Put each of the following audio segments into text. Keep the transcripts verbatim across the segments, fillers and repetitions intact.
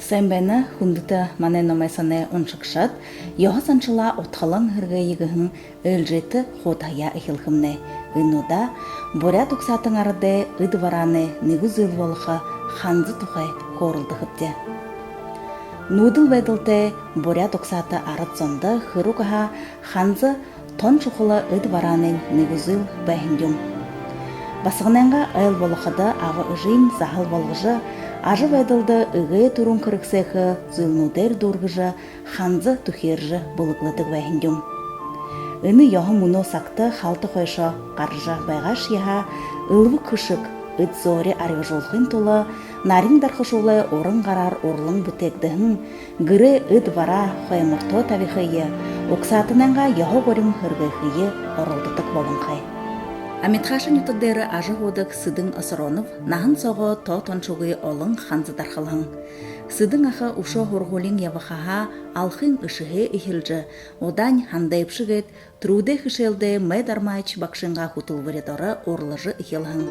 Сайн байна, хүндэтэ манай номой сониной уншагшад. Ёһо заншалаа удхалан һэргээе гэһэн ээлжээтэ хуудаяа эхилхэмнай. Энэ удаа буряад угсаатан арадай эд бараанай нэгэ зүйл болохо ханза тухай хөөрэлдэхэбди. Нүүдэл байдалтай буряад угсаата арад зондо хэр угаһаа ханза тон шухала эд бараанай нэгэ зүйл байһан юм. Басаганайнгаа айл болоходо аба эжынь заһал болгожо, ажабайдалда эгээ түрүүн хэрэгсээхэ зүйлнүүдээр дүүргэжэ, ханза түхеэржэ бэлэглэдэг байһан юм. Энэ ёһо мүнөө сагта халта хойшоо гаража байгаашье һаа, элбэг хэшэг эд зөөри арьбажуулхын тула нарин дархашуулай уран гараар урлан бүтээгдэһэн гэрэй эд бараа хоймортоо табихые угсаатанайнгаа ёһо гурим һэргээхые оролдодог болонхой. Амитхаша нютаг дээрэ ажаһуудаг Сэдэн Осоронов наһан соогоо тоо тоншогүй олон ханза дархалһан. Сэдэн аха үшөө һургуулиин ябахаһаа алхын эшэһээ эхилжэ, удаань Хандайбша гээд, түрүүдэй хэшээлдэ Мэй Дармаевич багшынгаа хүтэлбэри доро урилжа эхилһэн.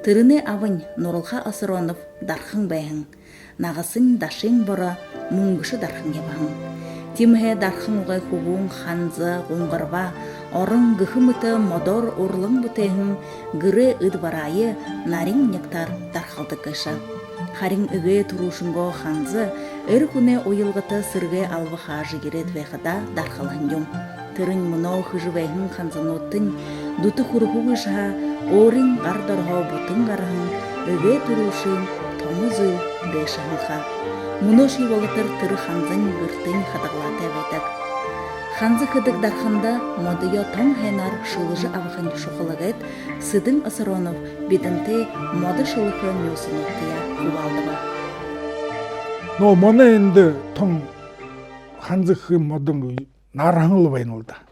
Тэрэнэй абань Нуралха Осоронов дархан байһан. Нагасань Дашын Боро мүнгэшэ дархан ябаһан. Тиимэһээ дархан угай хүбүүн ханза, гунгарба, орон гэхэ мэтэ модоор урлан бүтээһэн гэрэй эд бараае нарин нягтаар дархалдаг гээшэ. Харин эгээ түрүүшынгөө ханза эрэ хүнэй уялгата сэрэгэй алба хаажа ерээд байхадаа дархалһан юм. Тэрэнь мүнөө хэжэ байһан ханзануудтань дүтэ хүрэхэгүйшье һаа, өөрын гар дороһоо бүтэн гараһан эгээ түрүүшын томо зүйл гээшэ һэн ха. Мүнөөшье болотор тэрэ ханзань гэртэнь хадагалаатай байдаг. Ханза хэдэг дарханда модоёо тон һайнаар шэлэжэ абахань шухала гээд, Сэдэн Осоронов бидэнтэй модо шэлэхэ нюусануудтаяа хубаалдаба. Но манай эндэ тон ханза хэхын модон нарһан лэ байна лэ даа.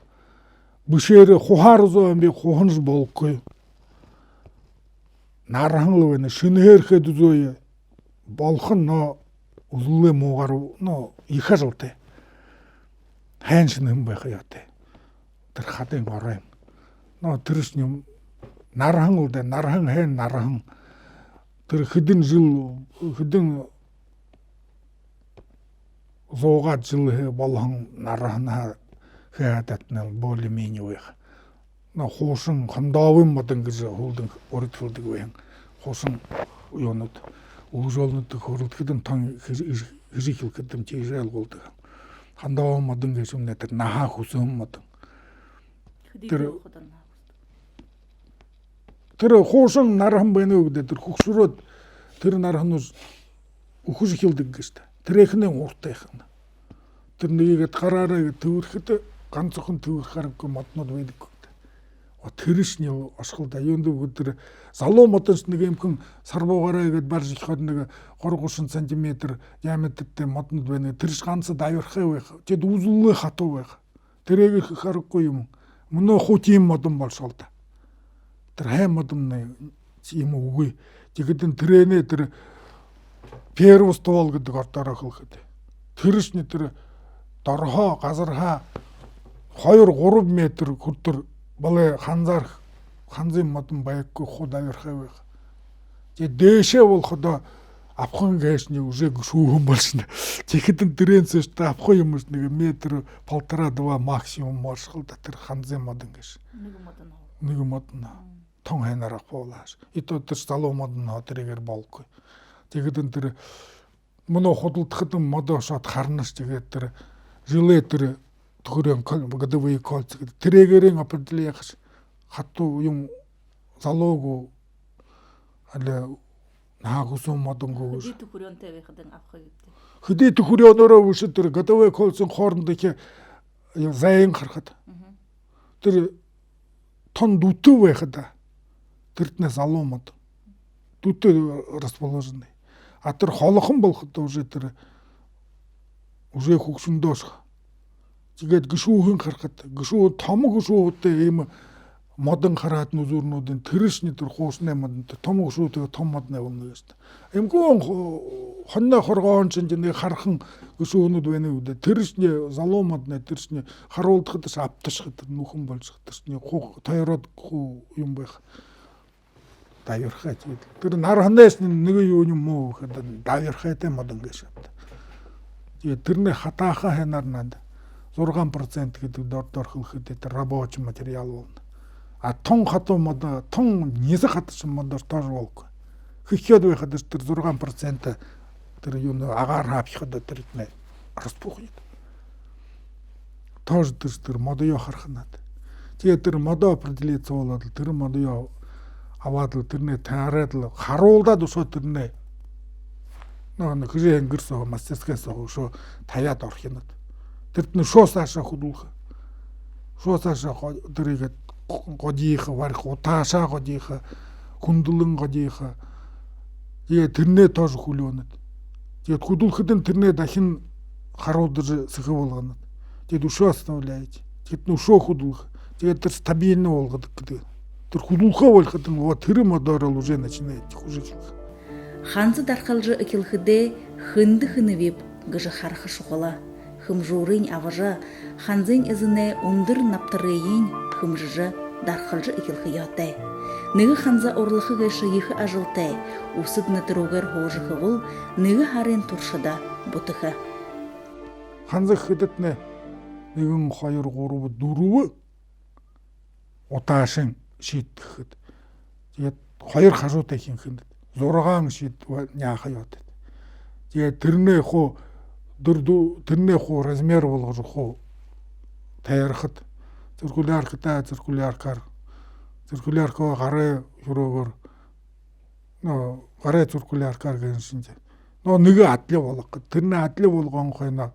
Бэшээрээ хуһаар зөөһэн би, хуһаншье болохогүй. Нарһан лэ байна, шэнэһээр хээд үзөөе. Болохо, но үзэлээ муугаар, но ехэ ажалтай. Һайн шэнэһэн байха ёһотой. Тэрэ хадын оройн. Но тэрэшни нарһан лэ даа, нарһан, һайн нарһан. Тэрэ хэдэн жэл, хэдэн зуугаад жэлһээ болоһон нарһанһаа хээд татнал более-менее байха. Но хуушан хондоогой модон гэжэ һүүлдэнь урид хэлэдэг байһан. Хуушан юунууд, үгэжөөлнүүдтэ хөөрэлдэхэдэнь, тон хэжэ, хэжэ эхилхэдэнь тиижэ ойлгуулдаг. Хондоогой модон гээшэмнай тэрэ наһаа хүсэһэн модон. Хэдытэй Тэрэ болоходо наһаа хүсэдэг? Тэрэ хуушан нарһан байна гү гэдэг, тэрэ хүгшэрөөд, тэрэ нарһануудые үхэжэ эхилдэг гээшэ даа. Тэрэ ехэнхи уртайхан. Тэрэ нэгэ иигээд гараараа иигээд тэбэрхэдэ, ганса хүн тэбэрхэ аргагүй модонууд байдаг гү гэдэг. О, тэрэшни ошхол даа. Юундэб гэхэдэ, тэрэ залуу модоншни нэгэ юумэхэн сарбуугаараа иигээд барижа эхилээд, нэгэ гурба-гушан сантиметр диаметртэй модонууд байна. Тэрэшни ганса дабирхай байха. Тиигээд үзэлээ хатуу байха. Тэрээгээр хэхэ аргагүй юм. Мүнөө хуу тиимэ модон болошоо лэ даа. Тэрэ һайн модон юм үгы. Тиихэдэнь тэрэнээ тэрэ первый ствол гэдэг ородоор хэлэхэдэ. Тэрэшни тэрэ дороһоо, газарһаа хоёр-гурба метр хүрэтэр болой ханзаар, ханзын модон байхагүй, хуу дабирхай байха. Тиигээд дээшээ болоходоо абахан гээшэнь уже гэшүүхэн болошоно. Тиихэдэнь тэрээн сээшээ абаха юумэшни нэгэ метр полтора-два максимум болошхол даа, тэрэ ханзын модон гээшэ. Нэгэ модон. Нэгэ модон. Тон һайнаар абаха болоош. И то тэрэшни залуу модон һаа тэрээгээр болохогүй. Тиихэдэнь тэрэ мүнөө худалдахадань модо ошоод харанаш, тиигээд тэрэ жэлэй тэрэ түхэреэн кол-, годовые кольца гэдэг. Тэрээгээрээ определяехаш, хатуу юм, залуу гү, али наһа хүсэһэн модон гү гэжэ. Хэды түхэреэнтэй байхадань абаха юм бэ? Хэды түхэреэнөөрөө бэшэ, тэрэ годовой кольцын хоорондохи зайень харахада. Тэрэ тон дүтэ байхада, тэрэтнай залуу модон. Дүтэ расположенный. А тэрэ холохон болоходо уже тэрэ уже хүгшэндөө ошохо. Тиигээд гэшүүһэн харахада, гэшүү-, томо гэшүүһэтэй иимэ модон хараад, нүсэрнүүдынь, тэрэшни тэрэ хуушанай модон, тэрэ томо гэшүүһэтэйгээ томо модоной болоно гээшэ даа. Иимэ хүн хо-, хониноо хоргоһон шэнги нэгэ харахан гэшүүһэнүүд байна гү даа. Тэрэшни залуу модоной, тэрэшни харуулдахадаш абташаха, тэрэ нүхэн болошохо, тэрэшни хуу тойроод хуу юм байха. Дабирхай, тиигээд лэ. Тэрэ нарһанайшни нэгэ юун юм муу гэхэдэ, дабирхайтай модон гээшэ ааб даа. Тиигээд тэрэнээ хатааха һайнаар наада. Зургаан процент гэдэг дор-, дор хэлэхэдэ, тэрэ рабочий материал болоно. А тон хатуу модо, тон нисэ хатаһан модо тоже болохогүй. Хэхээд байхадаш тэрэ зургаан процент тэрэ юунэ агаар хабхихада тэрэтнай распухнет. Тоже тэрэ, тэрэ модоёо хараха наада. Тиигээд тэрэ модо определиться болоод лэ, тэрэ модоёо абаад лэ, тэрэнээ таараад лэ, харуулдаад үшөө тэрэнээ, ну, ну, хэжэ һэн гэр соо, мастерской соо үшөө табяад орхино. Тэрэтнай үшөө саашаа хүдэлхэ. Үшөө саашаа го-, тэрэ иигээд годиха, бариха, утаашаа годиха, хүндэлэн годиха. Тиигээд тэрэнээ тоже хүлеэнэт. Тиигээд хүдэлхэдэнь тэрэнээ дахин харуулдажа сэхэ болгонот. Тиигээд үшөө оставляете. Тиигээд үшөө хүдэлхэ. Тиигээд тэрэ стабильно болгодог гэдэг. Тэрэ хүдэлхөө болиходонь, вот, тэрэ модоор лэ уже начинаете хүжэ эхилхэ. Ханза дархалжа эхилхэдээ, хэндэ хэнэбиб гэжэ хараха шухала. Хэмжүүрынь абажа, ханзын эзэнэй үндэр набтарыень хэмжэжэ, дархалжа эхилхэ ёһотой. Нэгэ ханза урлаха гээшэ ехэ ажалтай. Үсэд нэтэрүүгээр һуужа хэбэл, нэгэ һарын туршада бүтэхэ. Ханза хэхэдэтнай нэгэн, хоёр, гурба, дүрбэ утаашань шиидхэхэт. Тиигээд хоёр хажуутай хэнхэдэт. Зургаан шиидхэ, няаха ёһотойт. Тиигээд тэрэнэй хуу, дүр-, дү-, тэрэнэй хуу размер болгожо хуу тайрахат. Циркуляркатай циркуляркаар. Циркулярка гарай хюрөөгөөр. Но, гарай циркуляркаар гэһэн шэнги. Но, нэгэ адли болгохот. Тэрэнээ адли болгоһон хойно,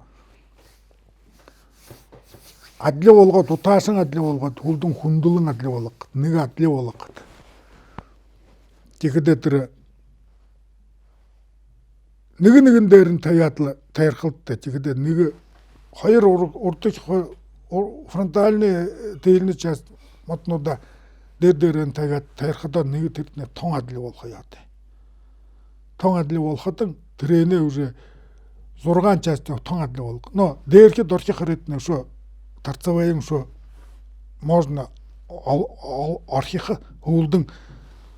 адли болгоод, утаашань адли болгоод, хүлдэнь хүндэлэн адли болгохот. Нэгэ адли болгохот. Тиихэдээ тэрэ нэгэ нэгэн дээрэнь табяад лэ тайрахал даа. Тиихэдээ нэгэ, хоёр ур-, урдахи хо-, ур-, фронтальный, э, тыльный часть модонуудаа дээрэ дээрэнь табяад тайрахадаа, нэгэ тэрэтнай тон адли болохо ёһотой. Тон адли болоходонь, тэрээнээ уже зургаан часть тон адли болгохо. Но дээрэхи, доорохи харыетнай үшөө, торцевойень үшөө можно ол-, ол-, орхихо. Хүлдэнь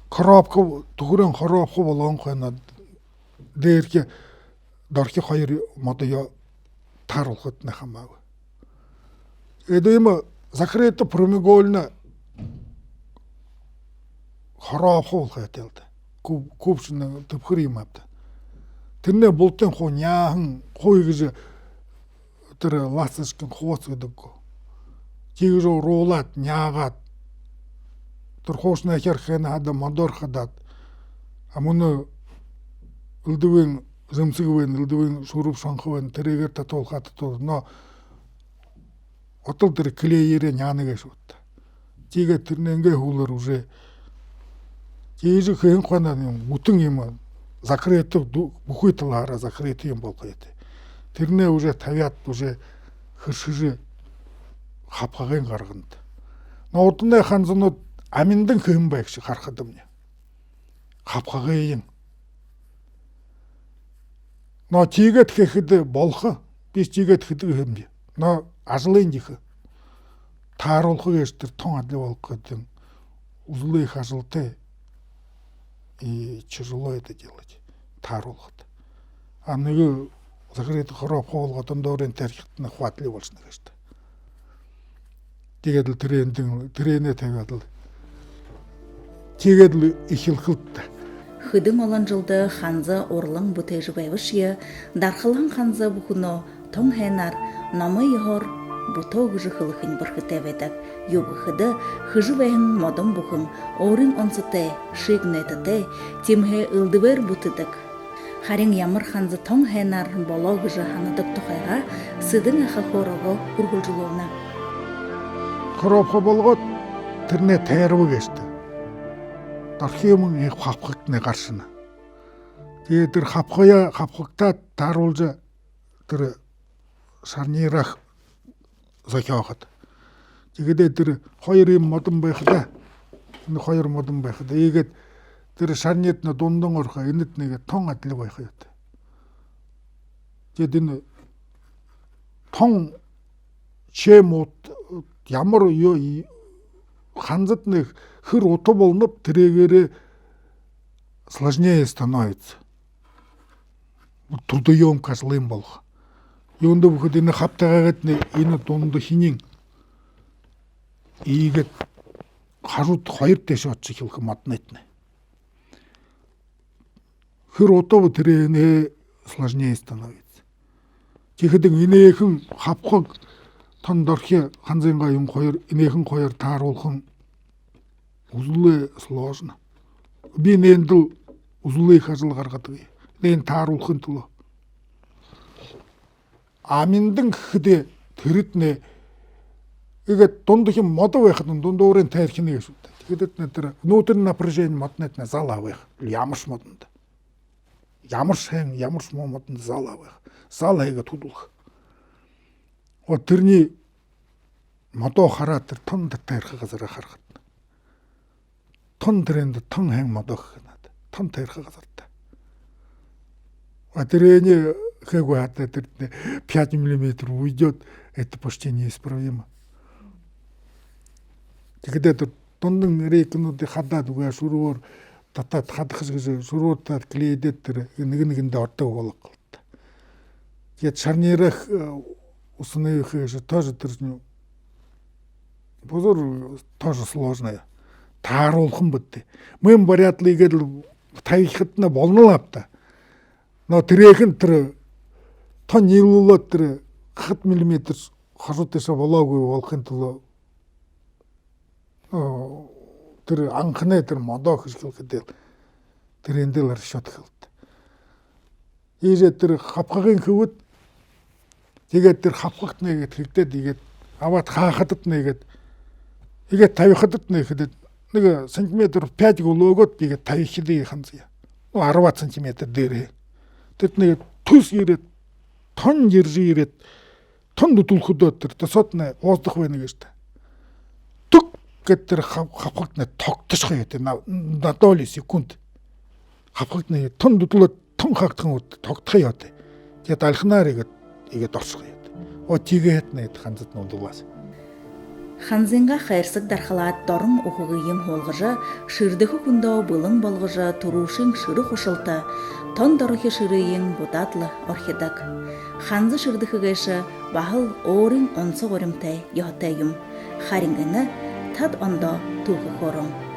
коробка, түхэреэн коробка болгоһон хойно, дээрэхи, доорохи хоёр модоёо тааруулхатнай хамаагүй. Эдэ иимэ закрыто прямоугольно коробка болохо ёһотой лэ даа. Куб-, кубшна тэбхэр юм ааб даа. Тэрэнээ бултыень хуу няаһан, хуу иигэжэ тэрэ ласточкын хубас гэдэг гү, тиигэжэ уруулаад, няагаад, тэрэ хуушанайхяар хэнэ хада модоор хадаад, а мүнөө элдэбын зэмсэг байна, элдэбын шүрүүб шонхо байна, тэрээгээр татуулхаа татуулаад, но отол тэрэ клеерээ няана гээшэ бшуу даа. Тиигээд тэрэнэйнгээ һүүлээр уже тиижэ хэһэн хойно, юм, бүтэн юм закрыто, дү-, бүхы талаараа закрыто юм болохо ёһотой. Тэрэнээ уже табяад, уже хэршэжэ хабхагынь гаргана даа. Но урданай ханзанууд аминдань хэһэн байгша, харахадамни. Хабхагыень. Но тиигээд хэхэдэ болохо. Би тиигээд хэдэг һэм би. Но ажалынь ехэ. Тааруулха гээшэ тэрэ тон адли болгохо гэдэг узлы ехэ ажалтай. И тяжело это делать. Тааруулхада. А нэгэ закрыто коробка болгоод, ондоорынь тайрхихадань хуу адли болошоно гээшэ даа. Тиигээд лэ тэрээндэнь, тэрээнээ табяад лэ, тиигээд лэ эхилхэл даа. Хэдэн олон жэлдэ ханза урлан бүтээжэ байбашье, дархалһан ханза бүхэнөө тон һайнаар, номой ёһоор бүтөө гэжэ хэлэхэнь бэрхэтэй байдаг. Юуб гэхэдэ, хэжэ байһан модон бүхэн өөрын онсотой, шииг нойдотой, тиимэһээ элдэбээр бүтэдэг. Харин ямар ханза тон һайнаар болоо гэжэ һанадаг тухайгаа Сэдэн аха хөөрөөгөө үргэлжэлүүлнэ. Коробка болгоод, тэрэнээ тайрба гээшэ даа. Доорхи юумэн, э, хабхагтнай гаршана. Тиигээд тэрэ хабхагые, хабхагтаа тааруулжа, тэрэ шарнираа зохёохот. Тиихэдээ тэрэ хоёр иимэ модон байхада, энэ хоёр модон байхада, иигээд тэрэ шарнитнай дундань орохо, энэтнай иигээд тон адли байха ёһотой. Тиигээд энэ тон, чем ут-, ямар ё-, ханзатнай хэр ута болоноб, тэрээгээрээ сложнее становится. Трудоёмкость лэ юм болохо. Юундэб гэхэдэ, энэ хабтагайгаад энэ дундахиниинь иигээд хажууд хоёр тээшэ ошожо эхилхэ модонтнай. Хэр утаба, тэрэнээ сложнее становится. Тиихэдэнь энээхэн хабхаг, тон дорохи ханзын га юун хоёр, энээхэн хоёр тааруулхань үзэлээ сложно. Би энээндэл үзэлээ хэжэл гаргадагби. Энээн тааруулхын түлөө. Аминдань гэхэдэ, тэрэтнай иигээд дундахи модо байхадань дундуурынь тайрхина гээшэ даа. Тиихэдэтнай тэрэ внутреннее напряжение модонтнай залаа байха. Ямаршье модондо, ямаршье һайн, ямаршье муу модондо залаа байха. Залаа иигээд хүдэлхэ. Вот тэрэнэй модо хараад, тэрэ тон тайрха газараа харахадань, тон тэрээндэ тон һайн модо хэхэ надо. Тон тайрха газарта. А тэрэнээ хэгүй хадаа, тэрэтнай пять миллиметров уйдёт, это почти неисправимо. Тиихэдэ тэрэ дундань рейкэнүүдые хадаад үгөө, шүрүүгээр татаад хадаха гэжэ, шүрүүгээр татаад клейдээд, тэрэ нэгэ нэгэндээ ордог болгохо л даа. Тиигээд шарнираа, э, установить хэжэ тоже тэрэ, ну, бузар тоже сложно. Тааруулхань бэд даа. Мүн баряад лэ иигээд лэ табихадань болоно л ааб даа. Но тэрээхэн тэрэ тон ниилүүлээд, тэрэ хахад миллиметр хажуу тээшээ болоогүй болохын түлөө, о, тэрэ анханай тэрэ модо хэжэ эхилхэдээл, тэрээндэл расчёт хэхэ л даа. Иигээд тэрэ хабхагынь хэбэд, тиигээд тэрэ хабхагтнай иигээд хэгдээд, иигээд абаад хаахадатнай иигээд, иигээд табихадатнай хэдэ, нэгэ сантиметр пять гү лэ үгөөд, иигээд табихадаа ханзые. Ну, арбаад сантиметр дээрэ. Тэрэтнай иигээд түс ерээд, тон ерэжэ ерээд, тон дүтэлхэдөө, тэрэ досоотнай воздух байна гээшэ даа. Түг гээд тэрэ хаб-, хабхагтнай тогтошохо ёһотой, на, на долю секунд. Хабхагтнай тон дүтэлөөд, тон хагтахан урда тогтохо ёһотой. Тиигээд альханаар иигээд, иигээд оршохо ёһотой. О, тиигэхэтнай ханзатнай ундалаасаа. Ханзынгаа хайрсаг дархалаад, дорон үхэгыень һуулгажа, шэрдэхэ хүндөө бэлэн болгожо, түрүүшын шэрэ хушалта, тон дорохи шэрыень будаад лэ орхидог. Ханза шэрдэхэ гээшэ баһал өөрын онсо гуримтай ёһотой юм. Харин энэ тад ондоо түүхэ хөөрөөн.